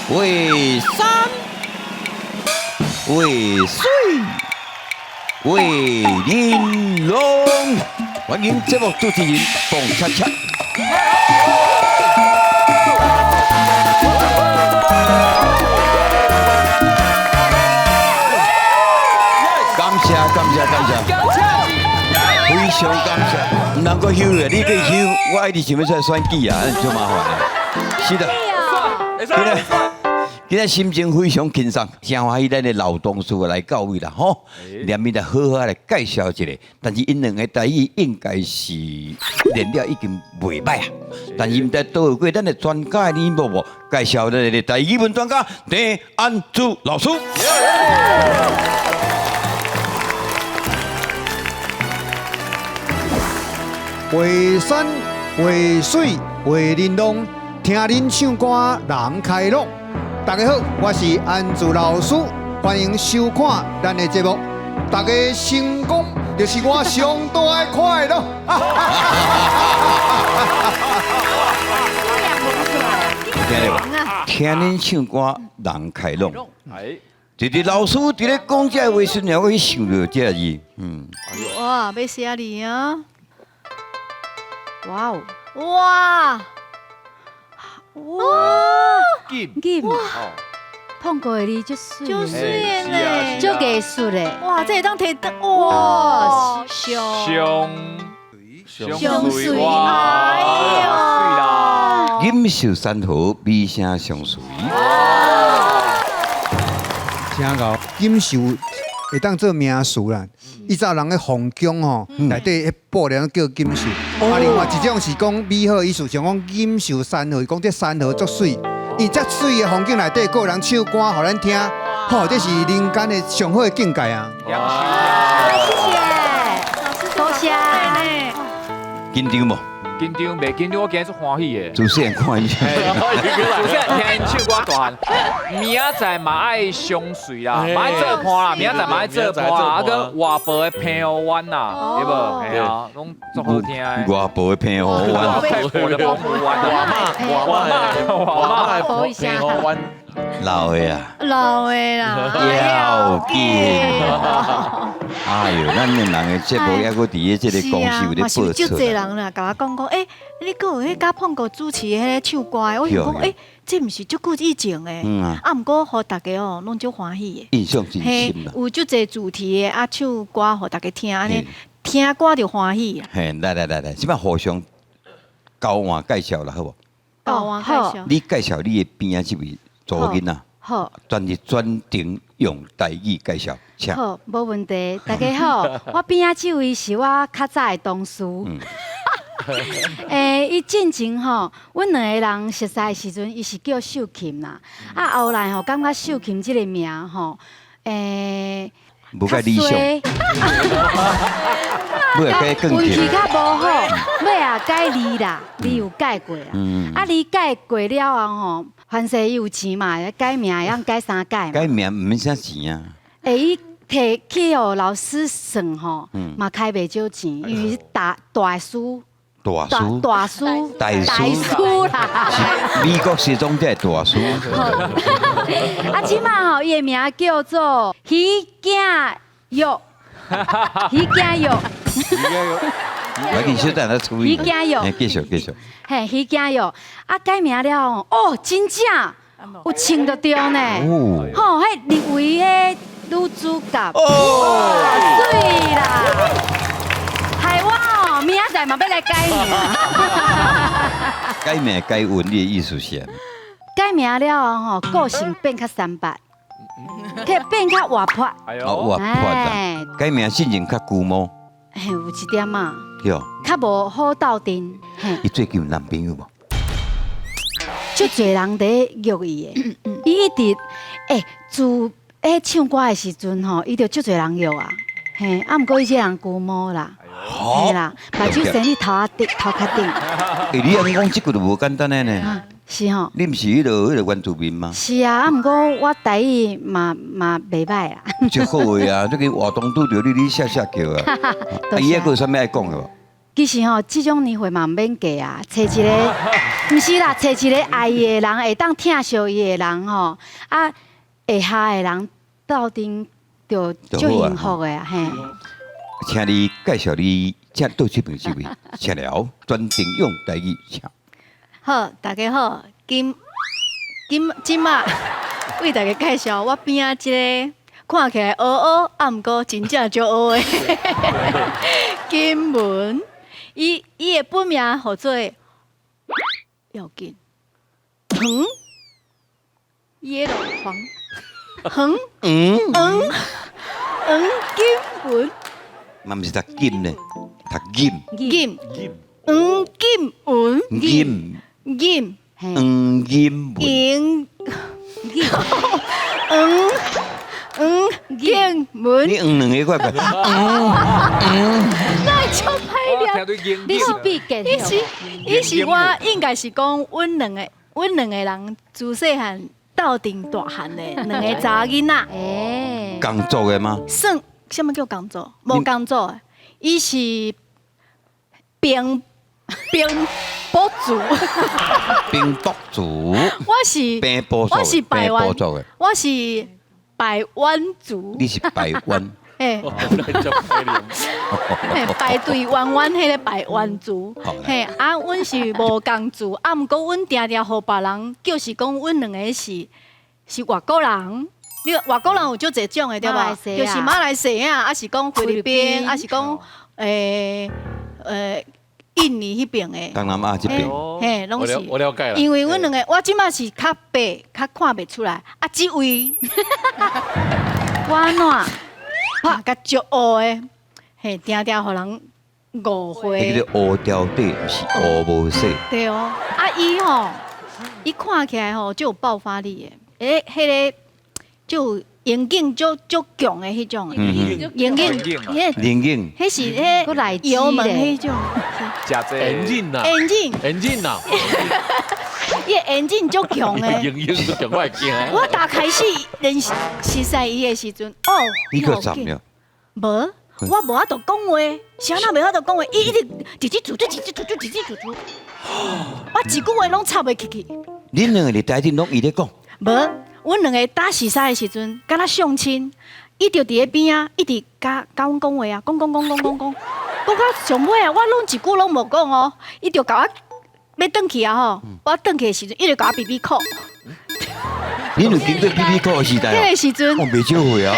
画山，画水，画玲珑。歡迎節目主持人彭恰恰。感謝感謝感謝，非常感謝。毋通閣休咧，你閣休，我一直想欲出來選舉啊，足麻煩的。是的，今仔心情非常輕鬆，誠歡喜咱的老同事來到位啦，吼，連面來好好來介紹一下。但是𪜶兩个台語應該是練了已經袂䆀啊，但是毋知倒過咱的專家你無無介紹咱的台語文專家鄭安珠老師。畫山畫水畫玲瓏，聽恁唱歌人開朗。大家好，我是安珠老師，歡迎收看咱的節目。大家成功就是我上大的快樂。聽著無？聽恁唱歌人開朗。就是老師佇咧講這個話時，我去想著這個字。哇，欲寫字啊！哇哦！哇！哇！金金，碰過的字足媠，足媠呢，足藝術的。哇，這會當提燈哇！上上媠，哎喲，錦繡山河，美聲相隨。真𠢕，錦繡會當做名詞啦。以早人咧皇宮吼，內底彼布簾叫錦繡。啊，另外一種是講美好意思，像講錦繡山河，講這山河足媠，伊遮媠的風景內底，閣有人唱歌予咱聽，吼，這是人間的上好的境界啊！謝謝，多謝。緊張無？緊張袂緊張？我今日足歡喜的。主持人看一下。主持人聽𪜶唱歌大漢，明仔載嘛愛相隨啦，嘛愛做伴啦，明仔載嘛愛做伴啦，啊閣外婆的澎湖灣啦，對無？嘿啊，攏足好聽的。外婆的澎湖灣。外婆的澎湖灣。外媽，外媽的澎湖灣。老的啊。老的啦。要緊。哎喲，咱的人的節目猶閣佇咧這個公司有咧播出。嘛是足濟人啦，共我講講，欸，你閣有彼甲碰過主持彼个唱歌的，我想講，欸，這毋是足久以前的，啊，毋過予大家哦，攏足歡喜的，印象真深啦。有足濟主題的，啊，唱歌予大家聽，按呢聽歌就歡喜啊。嘿，來來來來，這擺互相交換介紹啦，好無？交換介紹。你介紹你的邊仔這位查某囡仔。好。專日專程用台語介紹，請。好，無問題。大家好，我邊仔這位是我較早的同事。欸，伊進前吼，阮兩个人熟似的時陣，伊是叫秀琴啦。啊，後來吼，感覺秀琴這个名吼，欸，無介理想。運氣較無好，尾仔改字啦，字有改過啦。啊，字改過了後吼，凡勢伊有錢嘛，改名會當改三改。改名毋免啥錢啊。欸，伊提去予老師算吼，嘛開袂少錢，因為是大大師。大師。大師。大師啦。美國時裝這大師。啊，這馬吼，伊的名叫做許景玉。許景玉。我緊小等下處理。許景玉。繼續繼續。嘿，許景玉，啊，改名了後，哦，真正有穿著對呢。吼，彼入圍的女主角。哦，媠啦！害我哦，明仔載嘛欲來改名。改名改運，你的意思是？改名了後吼，個性變較三八，變較活潑。哦，活潑啦。改名性情較龜毛。嘿，有一點仔。對。較無好鬥陣。伊最近有男朋友無？足濟人佇約伊的，伊一直欸，自咧唱歌的時陣吼，伊就足濟人約啊。嘿，啊，毋過伊這人龜毛啦，嘿啦，目睭生佇頭仔頂，頭殼頂。欸，你按呢講這句就無簡單的呢。是吼。你毋是彼個原住民嗎？是啊，啊，毋過我台語嘛嘛袂䆀啦。足好的啊，這個活動拄著你，你嚇嚇叫啊。啊，伊還閣有啥物愛講的無？其實吼，這種年歲嘛毋免嫁啊，揣一个，毋是啦，揣一个愛伊的人，會當疼惜伊的人吼，啊，會合的人鬥陣就足幸福的啊，嘿。請你介紹你，請倒這邊這位，請了，全程用台語請。好，大家好，今今這馬為大家介紹我邊仔這个看起來烏烏，啊毋過真正足烏的金文，伊的本名號做要緊，黃耶魯黃黃黃黃金文，嘛毋是讀金呢，讀金金黃金文金金黃金文黃黃黃金文，你黃兩个怪怪，那足歹念。你是秘訣，伊是我應該是講，阮兩個人自細漢鬥陣大漢的兩個查某囡仔。欸，工作的嗎？算啥物叫工作？無工作的，伊是兵部族。兵部族。我是排灣，我是排灣族。你是排灣。嘿，排隊彎彎彼个排灣族，嘿，啊，阮是無仝族，啊，毋過阮定定予別人叫是講，阮兩个是外國人。你外國人有足濟種的對吧？就是馬來西亞，啊是講菲律賓，啊是講印尼彼邊的。東南亞這邊，嘿，攏是。我了解啦。因為阮兩个，我這馬是較白，較看袂出來。啊，這位，我按怎？拍甲足烏的，嘿，定定予人誤會。彼个烏雕底，毋是烏無色。對哦，啊伊吼，伊看起來吼就有爆發力的，欸，彼个就眼鏡足強的彼種，眼鏡，眼鏡，彼是彼油門彼種。眼鏡啊，眼鏡，眼鏡啊，伊的眼鏡足強的。眼鏡足強，我會驚。我打開始認識伊的時陣，哦，你閣怎了？無，我無法度講話，是按怎袂法度講話？伊一直直直做做，直直做做，直直做做，我一句話攏插袂入去。恁兩個佇台頂攏伊咧講？無，阮兩個打熟似的時陣，敢若相親，伊就佇咧邊仔，一直佮阮講話啊，講講講講講講，講到上尾啊，我攏一句攏無講哦，伊就共我欲轉去啊吼，我轉去的時陣，伊就共我比比哭。你有經過比比哭的時代？彼個時陣，我袂少歲啊。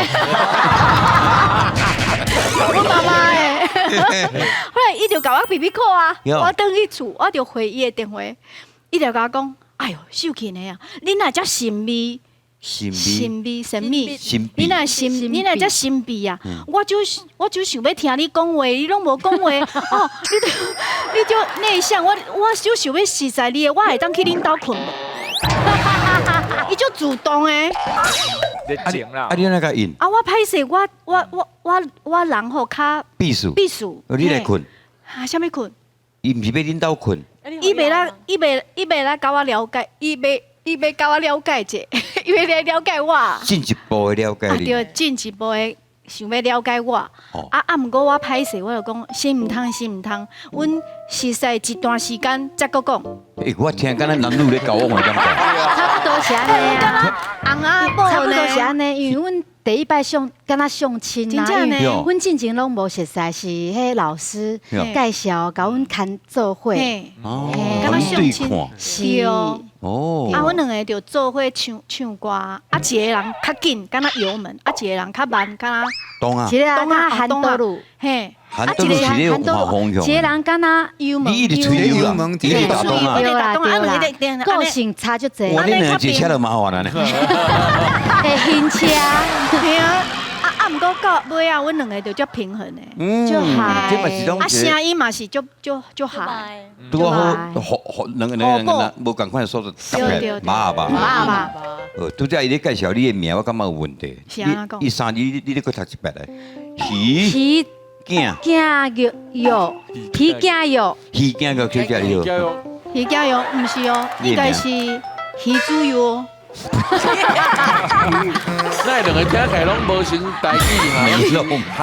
我媽媽的，後來伊就共我比比哭啊，我轉去厝，我就回伊的電話，伊就共我講：哎喲，秀琴的啊，你若遮神秘，神秘，神秘，你若神，你若遮神秘啊！我就想欲聽你講話，你攏無講話哦，你就內向，我就想欲熟似你的，我會當去恁兜睏無？伊足主動的。啊，你按怎共應？啊，我歹勢，我人吼較避暑，避暑。你來睏？啊，啥物睏？伊毋是欲恁兜睏？伊袂來，伊袂來共我了解，伊欲共我了解者，伊欲來了解我。進一步的了解你。啊，對，進一步的想欲了解我。啊啊，毋過我歹勢，我就講先毋通，先毋通。阮熟似一段時間才閣講。欸，我聽敢若男女咧交往的感覺。差不多是按呢啊，翁仔某差不多是按呢，因為阮第一擺相，敢若相親啊，因為阮進前攏無熟似，是彼老師介紹，共阮牽做伙。哦，敢若相親是哦。哦，啊，阮兩个就做伙唱唱歌，啊，一个人較緊，敢若油門；啊，一個人較慢，敢若。動啊！一个人敢若韓多路，嘿，韓多路是咧換方向。一個人敢若油門，你一直吹油啦，你一直打動啊，對啦對啦，個性差足濟。哇，你兩個一車就麻煩啦呢。會晕車，嘿啊，啊，毋過到尾仔，阮兩个就足平衡的，足嗨。啊，聲音嘛是足足足嗨。拄好好兩個兩個無仝款的素質，馬吧馬吧。拄才伊咧介紹你的名，我感覺有問題。你三字你咧閣讀一遍來。魚囝囝玉玉，魚囝玉。魚囝玉，叫啥你好？魚囝玉，毋是哦，應該是魚子油。那兩個聽起來攏無成台語哈。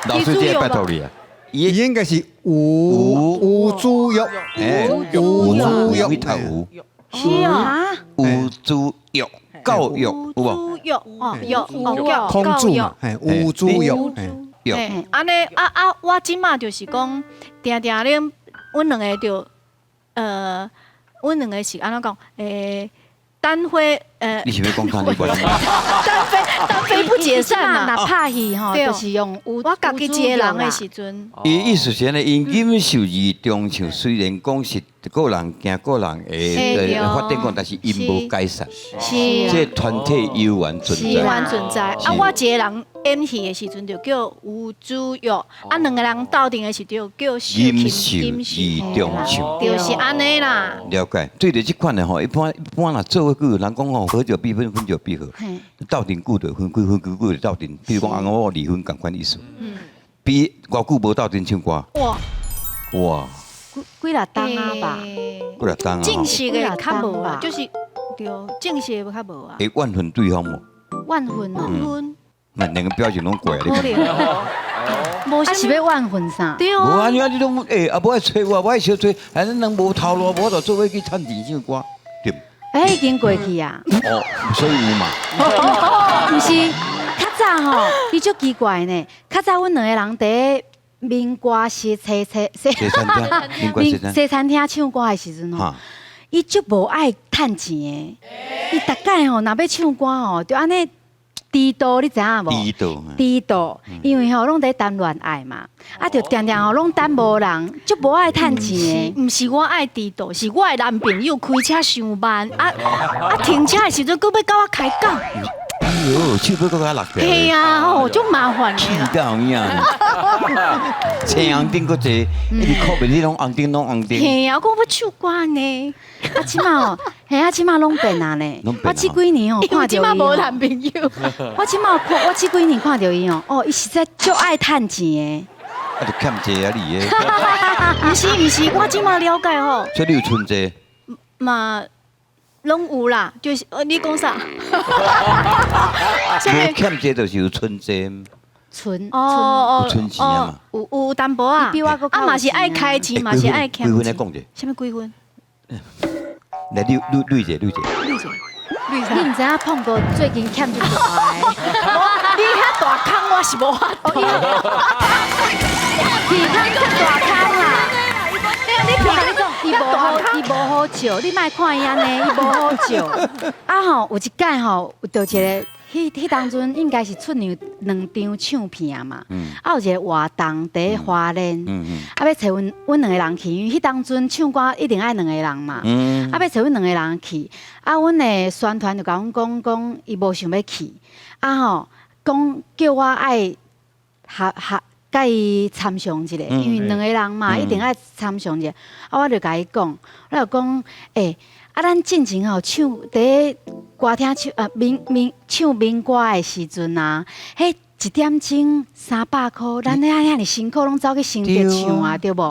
老師，這拜託你啊！伊應該是吳吳祖玉，吳祖玉，頭是啊，吳祖玉教育有無？祖育哦，育哦，孔子嘛，嘿，吳祖玉，嘿，按呢啊啊，我這馬就是講，定定咧，阮兩个就，阮兩个是按怎講？單飛，你是欲講啥？你講單飛，單飛不解散啊！若拍戲吼，就是用吳我家己一个人的時陣。伊意思是按呢，𪜶錦繡二重唱雖然講是個人行個人的發展講，但是𪜶無解散，是這團體猶原存在。猶原存在。啊，我一个人演戲的時陣就叫吳祖玉，啊，兩个人鬥陣的時就叫錦繡二重唱，就是按呢啦。了解，對著這款的吼，一般一般若做久，人講吼，合久必分，分久必合。鬥陣久就分開，分久久就鬥陣。比如講，翁某離婚仝款意思。比偌久無鬥陣唱歌？哇哇！幾若冬啊吧？幾若冬啊？正式的較無啊，就是對，正式的較無啊。會怨恨對方無？怨恨哦。怨恨。那兩个表情攏怪你。無是欲怨恨啥？對啊。無啊，你啊，你攏欸，啊，無愛揣我，無愛相揣，反正人無頭路，無就做伙去趁錢唱歌，對。欸，已經過去啊。哦，所以有嘛。毋是，較早吼，伊足奇怪呢。較早阮兩个人佇民歌西西西西餐廳，西餐廳唱歌的時陣吼，伊足無愛趁錢的。伊逐擺吼，若欲唱歌吼，就按呢低度，你知影無？低度，低度，因為吼攏佇談戀愛嘛，啊，就定定吼攏等無人，足無愛趁錢的。毋是我愛低度，是我的男朋友開車傷慢，啊啊停車的時陣，閣欲佮我開講。哎喲，手尾閣較落掉。係啊，吼，足麻煩的。氣到有影。青紅燈閣濟，一直靠袂你攏紅燈攏紅燈。係啊，我講欲唱歌呢。啊，這馬哦，嘿啊，這馬攏變啊呢。我這幾年哦，看著伊。這馬無男朋友。我這馬看，我這幾年看著伊哦，哦，伊實在足愛趁錢的。啊，就欠債啊你的。毋是毋是，我這馬了解吼。所以你有存債？嘛，攏有啦，就是你講啥？無欠債就是有存債。存哦哦，存錢啊嘛。有有淡薄啊。啊嘛是愛開錢，嘛是愛欠錢。幾分來講者？啥物幾分？來，你你你者，你者。你者，你毋知影碰過最近欠足大的？你遐大空，我是無法度。鼻空欠大空啦！你我共你講，伊無好，伊無好笑，你莫看伊按呢，伊無好笑。啊吼，有一擺吼，有著一个，彼彼當陣應該是出兩兩張唱片嘛。啊，有一个活動佇咧花蓮，啊，欲揣阮阮兩个人去，因為彼當陣唱歌一定愛兩个人嘛。啊，欲揣阮兩个人去，啊，阮的宣傳就共阮講講，伊無想欲去，啊吼，講叫我愛合合。佮伊參詳一下，因為兩个人嘛，一定愛參詳一下。啊，我就共伊講，我就講，欸，啊，咱進前吼唱佇咧歌廳唱啊民民唱民歌的時陣啊，彼一點鐘300箍，咱遐遐爾辛苦攏走去新竹唱啊，對無？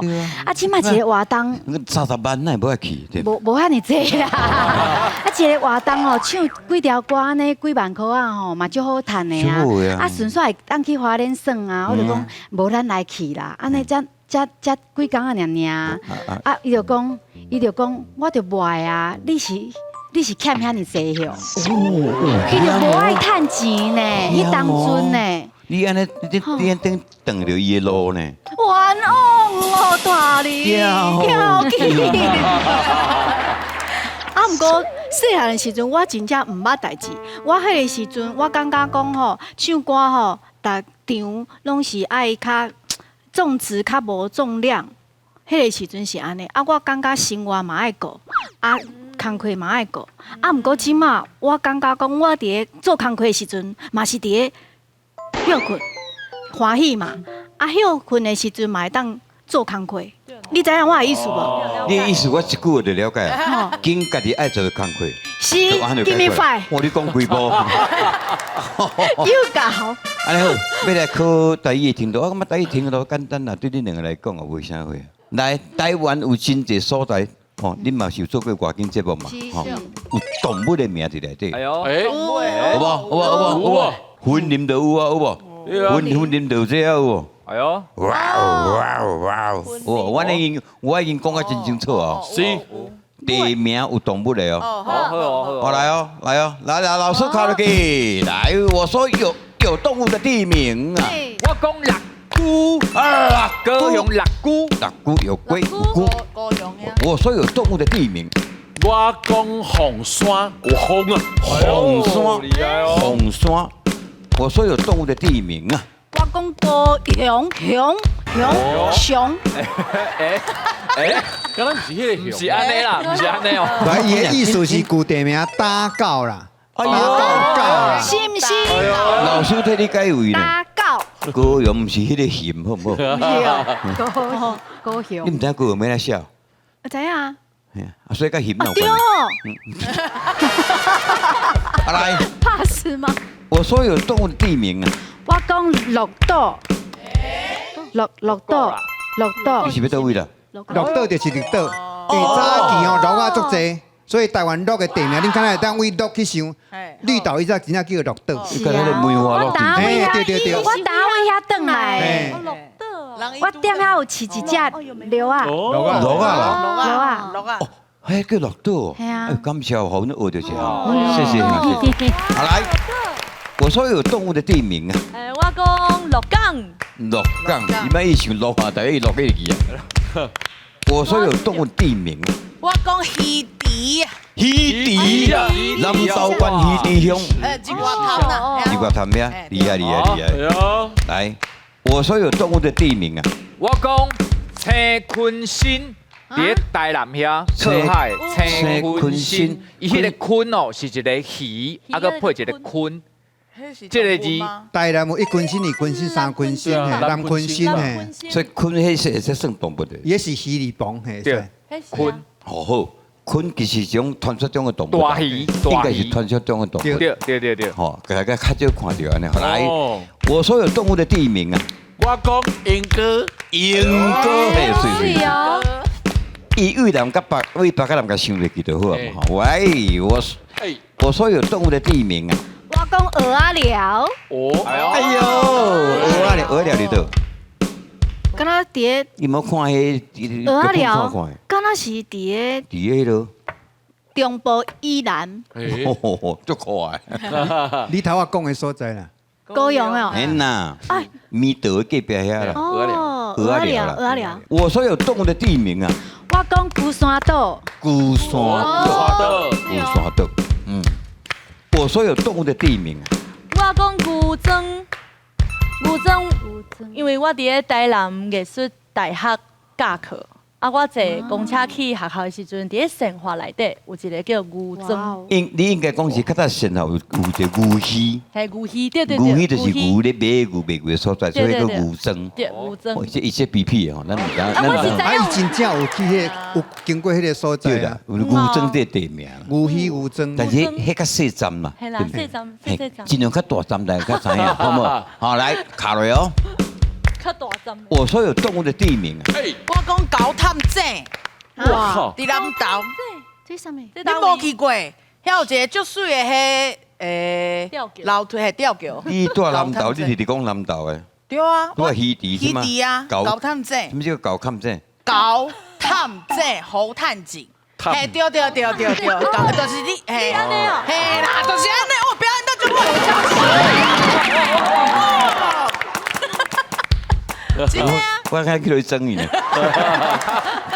啊，這馬一個活動， 30萬哪會無愛去？無無遐爾濟啦。啊，一個活動吼，唱幾條歌按呢，幾萬箍仔吼，嘛足好趁的啊。啊，順煞會當去花蓮耍啊，我就講無咱來去啦。按呢才才才幾工仔爾爾。啊，伊就講，伊就講，我就無愛啊，你是。你是欠遐爾濟許？伊就無愛趁錢呢，彼當陣呢。你按呢，你你你等斷著伊的路呢？冤枉哦，大你跳起。啊，毋過細漢的時陣，我真正毋捌代誌。我彼個時陣，我感覺講吼，唱歌吼，逐場攏是愛較重質，較無重量。彼個時陣是按呢。啊，我感覺生活嘛愛顧，啊。工課嘛愛顧，啊，毋過這馬我感覺講，我佇咧做工課的時陣，嘛是佇咧歇睏，歡喜嘛。啊，歇睏的時陣嘛會當做工課，你知影我的意思無？你的意思我一句話就了解，緊家己愛做的工課。是，give me five。我你講幾步？有夠。按呢好，欲來考台語的程度，我感覺台語程度簡單啦，對恁兩个來講也無啥貨。來，台灣有真濟所在。哦，恁嘛是有做過外景節目嘛？吼，有動物的名佇內底。哎喲，有無？有無？有無？有無？雲林就有啊，有無？雲雲林就有這啊，有無？哎喲，哇哦哇哦哇哦！我已經講得真清楚哦。是。地名有動物的哦。好好哦，好來哦，來哦，來來，老師考落去。來，我說有動物的地名啊。我講六龜啊，高雄六龜，六龜有龜有龜。高雄呀。我說有動物的地名。我講鳳山有鳳啊，鳳山，鳳山。我說有動物的地名啊。我講高雄雄雄雄。哎哎，敢若毋是彼個毋是按呢啦，毋是按呢哦。來，伊的意思是舊地名打狗啦，打狗狗啦，是毋是？老師替你解圍呢。打狗。高雄毋是彼個熊，好毋好？高高雄。你毋知影高雄欲按怎寫？我知影。啊，所以佮熊有關。對哦。啊來。怕死嗎？我說有動物的地名啊。我講綠島，綠綠島，綠島。你是欲佗位啦？綠島就是綠島，因為早期哦鹿仔足濟，所以台灣鹿的地名，恁敢若會當為鹿去想。綠島伊才真正叫綠島。你看那個梅花鹿。對對對。我昨位遐轉來，我踮遐有飼一隻鹿仔。鹿仔啦。鹿仔。鹿仔。哦，彼叫綠島。係啊。感謝，予阮學著一項，謝謝謝謝。好來，我說有動物的地名啊。我講鹿港。鹿港，你莫伊想鹿啊，但伊鹿去去啊。我說有動物地名。我講魚池。魚池啊，南投縣魚池鄉。日月潭啊。日月潭遐，厲害厲害厲害。來，我說有動物的地名啊。我講青坤新，佇台南遐，靠海青坤新，伊彼个坤哦是一個魚，啊閣配一個坤。這個字，台南有一坤新、二坤新、三坤新，嘿，南坤新嘿。所以坤彼是會使算動物的。也是魚字旁，嘿。對，坤。好好，鯤其實是種傳說中的動物。大魚，應該是傳說中的動物。對對對對。吼，大家較少看著按呢。來，我說有動物的地名啊。我講鸚哥，鸚哥，嘿，媠媠。哦。伊為南佮北，為北佮南共想入去就好啊嘛。喂，我說有動物的地名啊。我講蚵仔寮。哦，哎喲，蚵仔寮，蚵仔寮佇佗？敢若佇你無看彼蚵仔寮，敢若是佇个佇彼落中部以南。哦，足可愛。你頭仔講的所在啦。高雄哦。嘿呐，米道隔壁遐啦。哦，蚵仔寮啦。蚵仔寮。我說有動物的地名啊。我講龜山島。龜山島。龜山島。嗯。我說有動物的地名啊。我講牛莊，牛莊，因為我佇咧台南藝術大學教課，啊，我坐公車去學校的時陣，佇咧善化內底有一個叫牛莊。你應該講是較早善化有一個牛墟。嘿，牛墟，對對對。牛墟就是牛咧賣牛賣牛的所在，所以叫牛莊。對，牛莊。這一切比屁吼，咱毋知。啊，我是知啊，伊真正有去彼個，有經過彼個所在啊。有牛莊這個地名。牛墟牛莊。但是彼較細站嘛。嘿啦，細站，細細站。盡量較大站，大家較知影，好無？好，來卡落哦。較大站。我說有動物的地名啊。我講猴探井。哇！佇南投。這啥物？你無去過？遐有一個足媠的彼樓梯彼吊橋。你住南投，你是佇講南投的？對啊。拄仔魚池是嗎？魚池啊，猴探井。什麼叫猴探井？猴探井，猴探井。嘿，對對對對對，就是你，嘿，嘿啦，就是按呢，我表演得足好。真的啊！我剛去爭伊呢。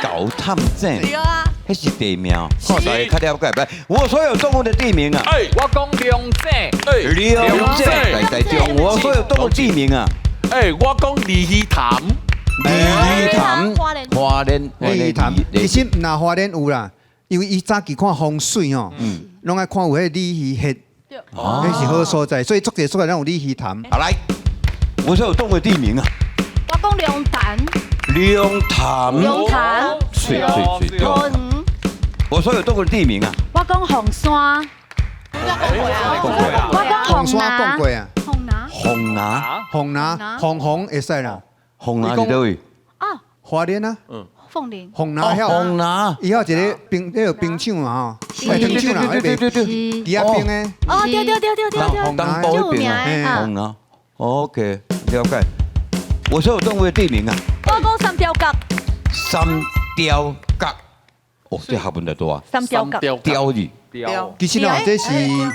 猴探井。對啊。彼是地名，看大家較了解。來，我說有動物的地名啊。我講龍井。龍井，在台中。我說有動物地名啊。我講鯉魚潭。鯉魚潭，花蓮，鯉魚潭，其實毋若花蓮有啦，因為伊早期看風水吼，攏愛看有彼鯉魚穴，彼是好所在，所以足濟所在攏有鯉魚潭。好來，我說有動物地名啊。我講龍潭。龍潭。龍潭。媠媠媠。我說有動物地名啊。我講鳳山。我講鳳山講過啊。鳳拿。鳳拿。鳳拿，鳳凰會使啦。鳳拿佇佗位？啊。花蓮啊。鳳林。鳳拿遐。鳳拿。伊遐有一個冰，彼個冰廠嘛吼。冰廠啦，彼個枝仔冰的。哦，對對對對對對。東部彼邊啊。鳳拿。OK，了解。我說有動物的地名啊。我講三貂角。三貂角。哦，這學問就大。三貂角。貂字。其實哦，這是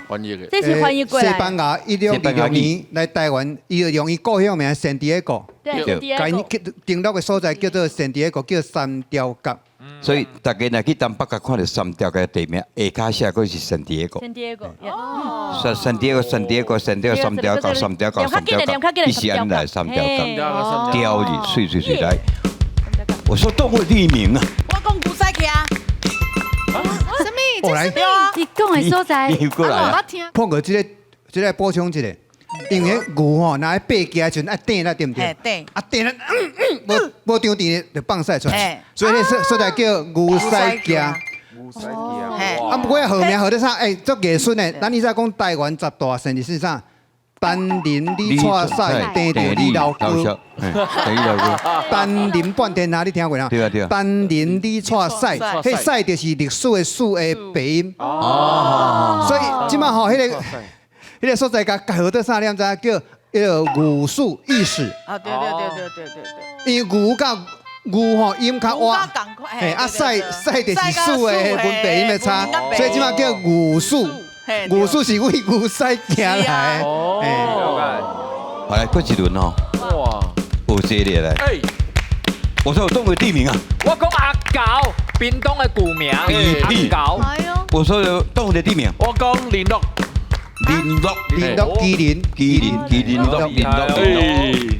翻譯的，這是翻譯過來。西班牙1626年來台灣，伊就用伊故鄉名聖地亞哥，對，共𪜶去登陸的所在叫做聖地亞哥，叫三貂角。所以大家若去東北角看著三貂角地名，下跤寫閣是聖地亞哥。聖地亞哥。哦。聖地亞哥，聖地亞哥，聖地亞三貂角，三貂角，三貂角，伊是按呢來三貂角。貂字，媠媠媠來。我說動物地名啊。我講牛屎徛。什麼？哦來，你講的所在，你過來啊！碰過這個，這個補充一下，因為牛吼，若愛爬行的時陣愛蹬啦，對毋對？蹬。啊蹬啦，無無張甜就放屎出來，所以彼所在叫牛屎徛。牛屎徛。啊，不過號名號咧啥？欸，足藝術的。咱以前講台灣十大城市是啥？丹林李蔡屎，鄭著李老哥。李老哥。丹林半天下，你聽過啦？對啊對啊。丹林李蔡屎，彼屎就是歷史的史的白音。哦。所以這擺吼，彼個所在共號做啥？你毋知影？叫彼个牛屎意思。啊對對對對對對對。因為牛佮牛吼音較倚，嘿啊屎屎就是屎的文白音的差，所以這擺叫牛屎。牛屎是為牛屎行來的。哦。好來，閣一輪哦。哇。有這個來。我說有動物地名啊。我講阿狗，屏東的古名。阿狗。我說有動物的地名。我講麟洛。麟洛。麟洛，麒麟，麒麟，麒麟洛，麟洛，麟洛。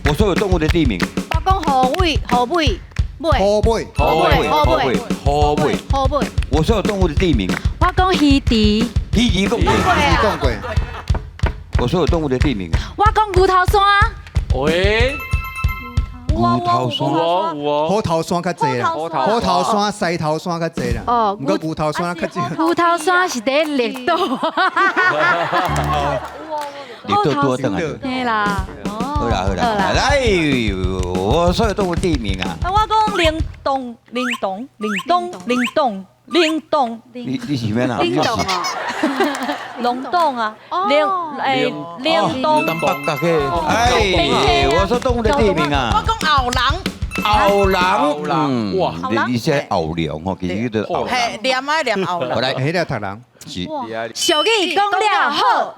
我說有動物的地名。我講虎尾，虎尾，尾。虎尾，虎尾，虎尾，虎尾，虎尾。我說有動物的地名。我講魚池。魚池講過。魚池講過。我說有動物的地名。我講牛頭山。喂。牛頭山。虎頭山較濟啦。虎頭山、獅頭山較濟啦。哦。毋過牛頭山較少。牛頭山是佇綠島。綠島拄轉來。嘿啦。好啦好啦，來，我說有動物地名啊。我講靈洞，靈洞，靈洞，靈洞，靈洞。你是咩啦？靈洞哦。龍洞啊，靈誒靈洞。東北角的，哎，我說動物的地名啊。我講後龍。後龍，哇，你寫後龍吼，其實叫做後龍。嘿，念啊念後龍。好來，彼个讀人。是。俗語講了好。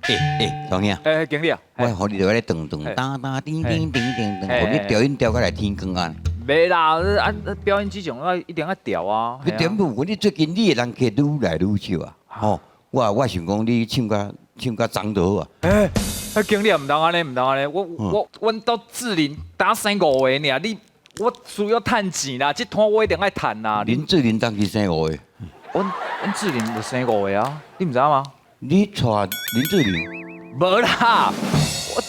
欸欸，小兄，欸，經理啊，我予你佇咧噔噔哒哒叮叮叮叮噔，予你調音調到來天光啊！袂啦，啊表演之前我一定愛調啊。你點無？你最近你的人客愈來愈少啊！吼，我想講你唱較唱較髒就好啊。欸，經理啊，毋通按呢，毋通按呢，我阮兜志玲打生五個爾，你我需要趁錢啦，這攤我一定愛趁啦。林志玲當時生五個？阮志玲就生五個啊，你毋知影嗎？你娶林志玲？無啦，我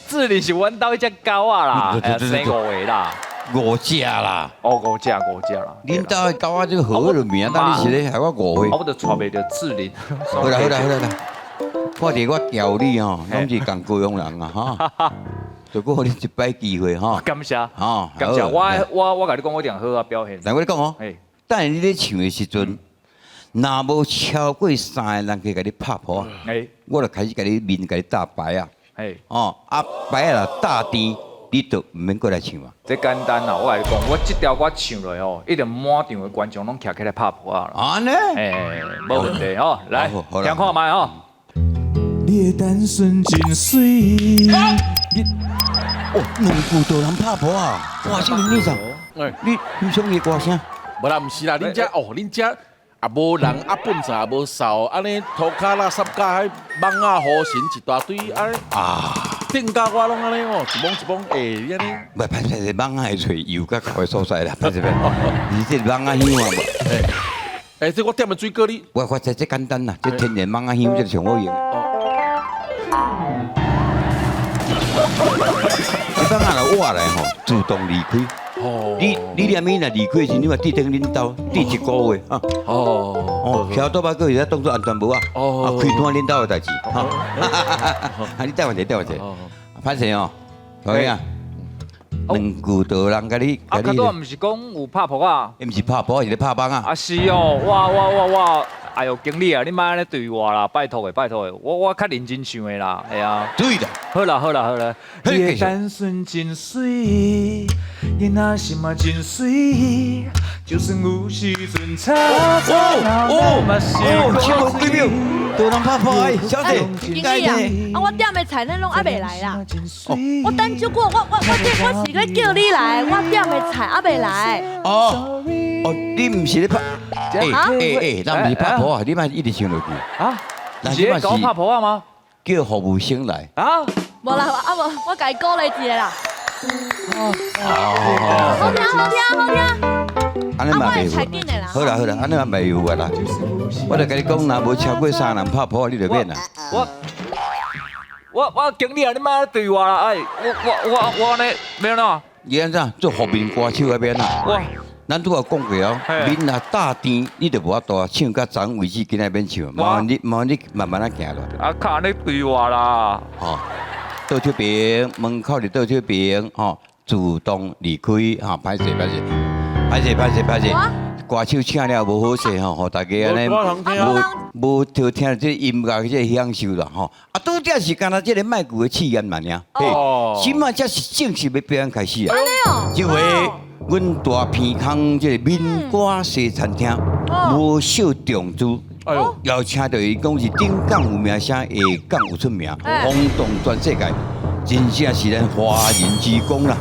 志玲是阮兜彼隻狗仔啦，生五個啦，五隻啦。哦，五隻五隻啦。恁兜的狗仔這個好的名，當你是咧害我誤會。我就娶袂著志玲。好啦好啦好啦，看佇我教你吼，攏是仝高雄人啊哈，就閣予你一擺機會吼。感謝，感謝。我共你講，我一定好好表現。來，我咧講哦，等下你咧唱的時陣。若無超過三个人去共你拍噗仔，我就開始共你面共你搭牌啊。哦，啊牌仔若搭甜，你就毋免閣來唱啊。這簡單啦，我共你講，我這條歌唱落吼，一定滿場的觀眾攏徛起來拍噗仔啦。按呢？欸，無問題吼，來聽看覓吼。你的單純真媠。你哦，兩句就人拍噗仔，哇！這個女生，你欣賞伊歌聲？無啦，毋是啦，恁遮哦，恁遮。也無人啊，糞埕也無掃，按呢塗跤垃圾甲彼蠓仔雨神一大堆，按呢啊，頂甲我攏按呢哦，一摸一摸，欸，你按呢？袂歹勢，蠓仔會揣油佮舊的所在啦，歹勢歹勢。你這蠓仔香啊無？欸，這我點的水果你？我這這簡單啦，這天然蠓仔香這上好用。這蠓仔若活來吼，自動離開。你連物若離開時，你嘛佇頂恁兜佇一個月啊。哦哦，徛倒擺閣會使當做安全帽啊。哦，啊開單恁兜的代誌。哈，啊你等我一下，等我一下。歹勢哦，老兄，兩句就人共你。啊，較拄仔毋是講有拍噗仔？毋是拍噗，是咧拍蠓仔。啊是哦，哇哇哇哇，哎呦，經理啊，你莫按呢對我啦，拜託的，拜託的，我較認真唱的啦，係啊。對啦，好啦好啦好啦。你的單純真媠，囡仔心嘛真媠，就算有時陣吵吵鬧鬧嘛是哦，唱無幾秒，多人拍破哎，小姐，經理啊，啊我點的菜咱攏猶未來啦。我等足久，我這我是咧叫你來，我點的菜猶未來。哦哦，你毋是咧拍？欸欸欸，咱毋是拍噗仔，你莫一直唱落去啊？你是咧搞拍噗仔嗎？叫服務生來。啊？無啦，啊無，我共伊鼓勵一下啦。哦，好聽好聽好聽。按呢嘛袂有。好啦好啦，按呢嘛袂有啊啦。我就共你講，若無超過三人拍噗仔，你就免啦。我經理啊，你莫對我啦，哎，我按呢欲按怎？你按怎做負面歌手欲按怎？我。咱拄仔講過哦，面若焦甜，你就無法度唱到昨為止，今仔免唱。麻煩你，麻煩你慢慢仔行落。啊，較按呢對我啦。吼，倒手邊門口佇倒手邊，吼，自動離開，吼，歹勢歹勢，歹勢歹勢歹勢。歌手請了無好勢吼，予大家按呢無無聽著這音樂這個享受啦吼。啊，拄才是干焦這個麥克的試驗嘛爾，嘿，這馬才是正式欲表演開始啊。這回阮大鼻空這個民歌西餐廳無惜重資，邀請著伊講是頂港有名聲，下港有出名，轟動全世界，真正是咱華人之光啦！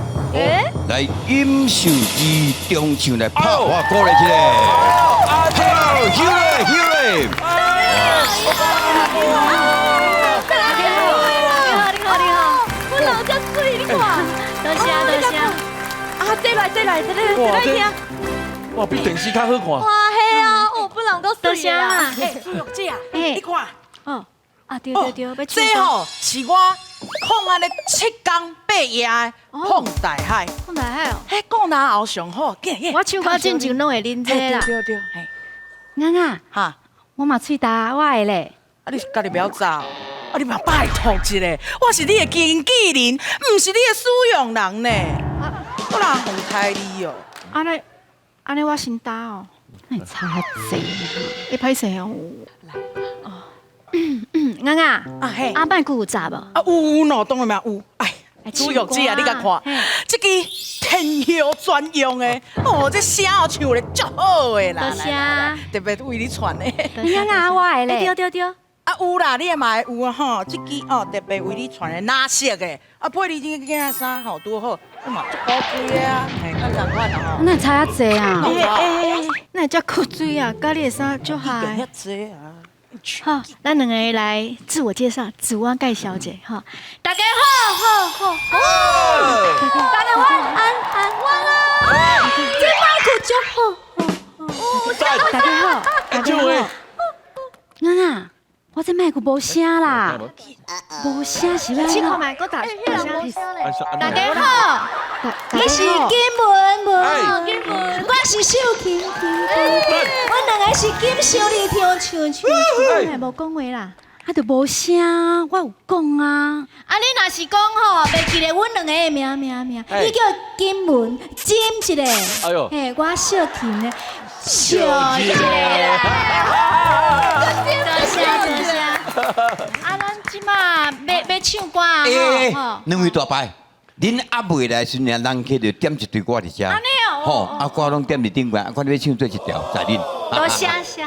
來錦繡二中唱來拍噗仔鼓勵一下，好，休咧休咧！你好你好你好，我老遮媠，你看，多謝多謝。啊，這來這來這來這來聽。哇，比電視較好看。哇，嘿啊，哦，本人閣多謝啦。欸，姐啊，你看，哦，啊對對對，欲唱。這吼是我控按呢七工八夜的膨大海。膨大海哦。彼顧哪喉上好，我唱歌進前攏會啉這啦。對對對，嘿。嬿嬿，哈，我嘛喙焦，我會咧。啊，你家己袂曉走？啊，你嘛拜託一下，我是你的經紀人，毋是你的使用人呢。我哪予刣你哦？按呢，按呢我先焦哦。哪會差遐濟？會歹勢哦。哦。嬿嬿，啊嘿，啊麥克有雜無？啊有喏，當然嘛有。哎，朱玉姊啊，你共看，這支天后專用的，哦，這聲哦唱咧足好的啦。多謝。特別為你傳的。嬿嬿，我會咧。對對對。啊有啦，你也嘛會有啊吼，這支哦特別為你傳的藍色的，啊配你這件衫吼拄好，你嘛足古錐的啊，嘿，敢仝款啊吼。哪會差遐濟啊？欸，哪會遮古錐啊？佮你的衫足合。遐濟啊！好，咱兩个來自我介紹，自我介紹者哈。大家好，好好好，大家晚安安晚安，這麥克足好，大家好，大家好。嬿嬿，我這麥克無聲啦，無聲是欲按試看覓，閣大聲。大家好，你是金文無？金文，我是秀琴，阮兩个是錦繡二中唱唱唱，無講話啦。啊，就無聲，我有講啊。啊，你若是講吼，袂記得阮兩个的名名名，你叫金文，金一个，哎喲，嘿，我秀琴咧，笑一个啦。多謝多謝。啊，咱這馬欲唱歌啊，吼。兩位大伯，恁猶未來時陣，人客就點一堆歌佇遮。按呢哦。吼，啊歌攏點佇頂懸，啊看你欲唱佗一條，在恁。多謝謝謝。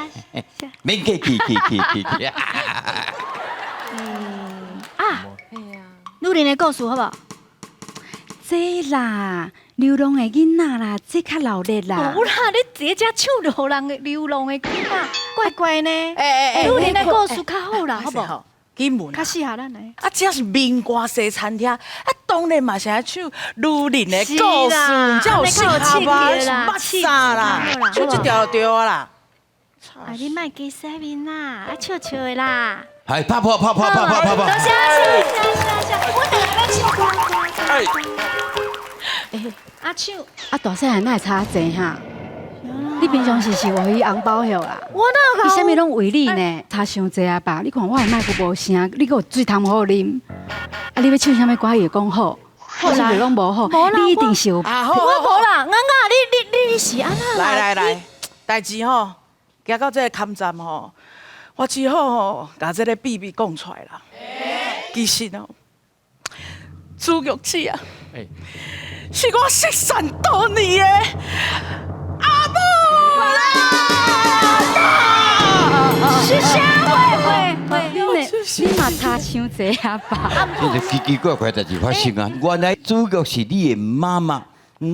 免客氣，客氣客氣。啊，女人的故事好無？這啦，流浪的囡仔啦，這較鬧熱啦。無啦，你佇遮唱流浪的流浪的囡仔，怪怪呢。欸欸欸，女人的故事較好啦，好無？金文較適合咱的。啊，這是民歌西餐廳，啊，當然嘛是愛唱女人的故事，才有適合吧？是捌啥啦？唱這條就對啊啦。啊，你莫加洗面啦，啊笑笑的啦。係拍噗拍噗拍噗拍噗。多謝謝謝謝，阮兩个欲唱歌。哎，阿唱，啊大細漢哪會差遮濟哈？你平常時是予伊紅包予啦？我哪有？伊啥物攏為你呢？差傷濟啊吧？你看我的麥克無聲，你閣有水通予我啉。啊，你欲唱啥物歌，伊會講好，我是攏無好，你一定是有。啊好，我無啦，嬿嬿，你你你是按怎？來來來，代誌吼，行到這個坎站吼，我只好吼，共這个秘密講出來啦。其實哦，朱玉姊啊，是我失散多年的阿母啦！是啥話？會會，你嘛差傷濟啊吧？這是奇奇怪怪代誌發生啊！原來主角是你的媽媽，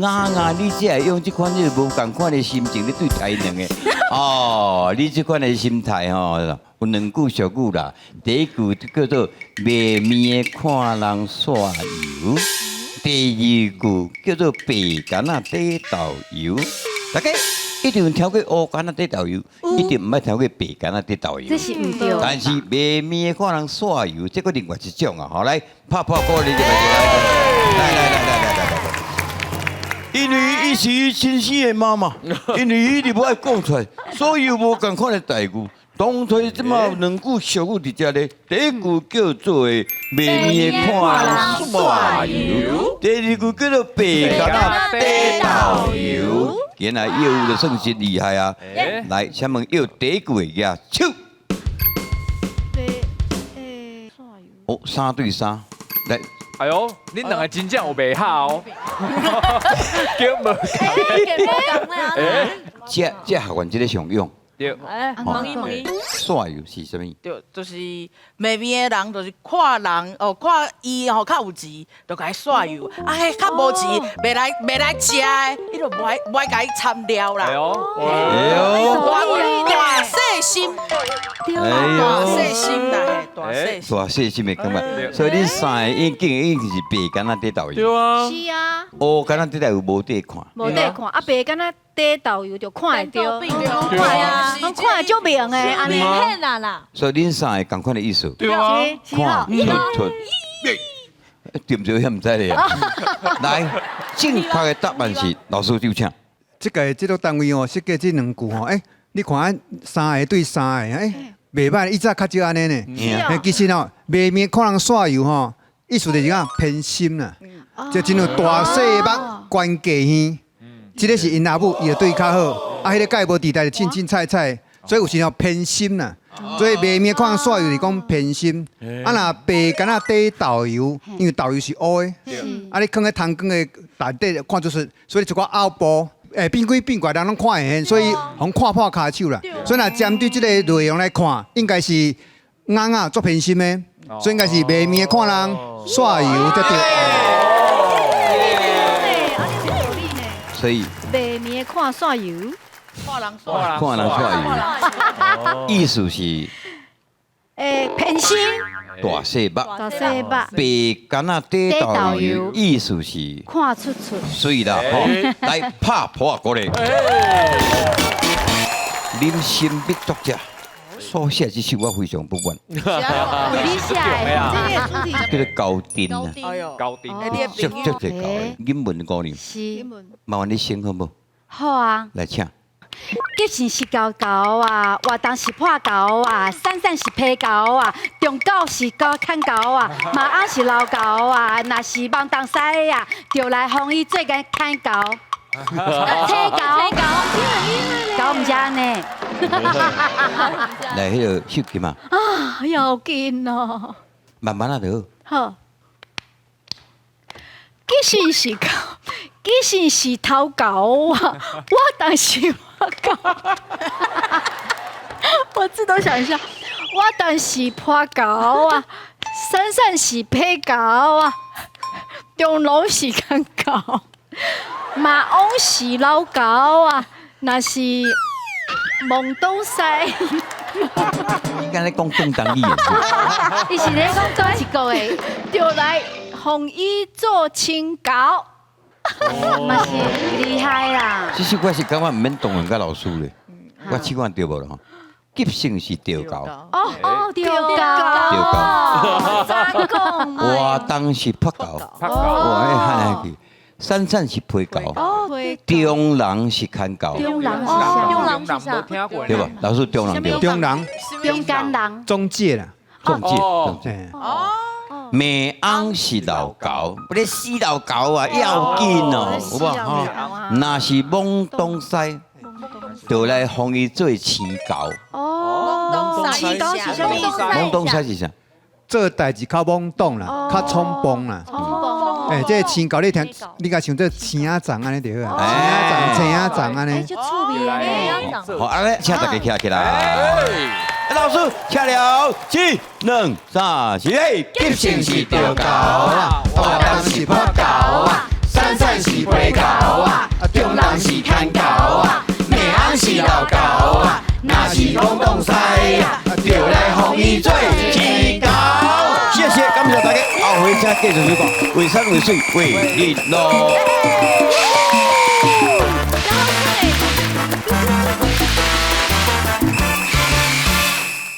雅雅，你才會用這款這無仝款的心情咧對待𪜶兩個。哦，你這款的心態吼，有兩句俗語啦。第一句叫做賣面的看人煞油，第二句叫做白柑仔底豆油。大家一定有聽過烏柑仔底豆油，一定毋捌聽過白柑仔底豆油。這是毋對。但是賣面的看人煞油，這閣另外一種啊！吼，來拍破鼓你這個來來來來來來來。因為伊是伊親生的媽媽，因為伊就無愛講出來，所以無仝款的待遇。當初這麼有兩句俗語佇遮咧，第一句叫做賣面的看人煞油，第二句叫做白柑仔底豆油。原來業務就算是厲害啊！來，請問要第一句的舉手。哦，3對3，來。哎呦，恁兩個真正有袂合哦，叫無？這這學員這个上用。對，哎，問伊問伊。煞油是啥物？對，就是賣面的人，就是看人哦，看伊吼較有錢，就共伊煞油；啊，彼較無錢，袂來食的，伊就無愛共伊摻料啦。哎呦，哎呦，大細心，大細心啦，大細心，大細心的感覺。所以恁三个已經已經是白柑仔底豆油。對啊。是啊。烏柑仔底豆油無得看。無得看，啊白柑仔底豆油就看會著，對啊，攏看會足明的，按呢。騙啦啦。所以恁三个仝款的意思。對啊。看出出，對毋對？遐毋知咧。來，正確的答案是老師就請。這個單位哦，設計這兩句吼，欸，你看3個對3個，欸，袂歹，以前較少按呢呢。其實哦，賣面看人煞油吼，意思就是講偏心啦，就親像大細目懸低耳，這个是𪜶阿母，伊就對較好，啊，彼个佮伊無佇內就凊凊彩彩，所以有時候偏心啦。所以賣面看人煞油是講偏心，啊若白柑仔底豆油，因為豆油是烏的，啊你囥佇窗光的內底看出出，所以一寡凹部，欸變鬼變怪人攏看會現，所以予看破跤手啦。所以若針對這個內容來看，應該是雅雅足偏心的，所以應該是賣面的看人煞油才對。所以賣面的看煞油。看人煞，看人煞油，意思是，欸，偏心，大細目，大細目，白柑仔底豆油，意思是看出出，水啦，吼，來拍破過來，恁神秘作者所寫這首我非常不滿。你寫的，叫做高丁啊，高丁，足足濟高的，英文姑娘，是，麻煩你先好無？好啊，來請。急性是狗狗啊，活動是破狗啊，散散是皮狗啊，中狗是狗牽狗啊，馬翁是老狗啊，若是望東西啊，就來予伊做個牽狗，扯狗，狗毋是按呢。來，彼个秀琴啊。啊，要緊哦。慢慢仔就好。好。急性是狗，急性是頭狗啊，我當時。我自動想一下，我當是破狗啊，閃閃是皮狗啊，中龍是牽狗，馬翁是老狗啊，若是望東西。你敢咧講廣東語？伊是咧講佗一國的，就來予伊做親狗。嘛是厲害啦！其實我是感覺毋免動員佮老師咧，我試看對無啦吼？急性是著狗。哦哦，著狗。著狗。咋講？活動是拍狗。拍狗。哇，彼喊下去。閃閃是皮狗。哦。中人是牽狗。中人是啥？中人是啥？對吧？老師中人對。中人。中間人。中介啦。中介。中介。哦。馬翁是老狗，不咧死老狗啊，要緊哦，有無？若是懵東西，就來予伊做青猴。哦，青猴是啥物意思？懵懂屎是啥？做代誌較懵懂啦，較衝動啦。哎，這個青猴你聽，你共想做青仔粽按呢就好啊，青仔粽、青仔粽按呢。足趣味的。好，按呢，請大家徛起來。老師，請了，一、兩、三、四，急性是著猴啊，大膽是破猴啊，散散是皮猴啊，中人是牽猴啊，馬翁是老猴啊，若是懵懂屎啊，就來予伊做青猴。謝謝，感謝大家，後回請繼續收看，為山為水為日落。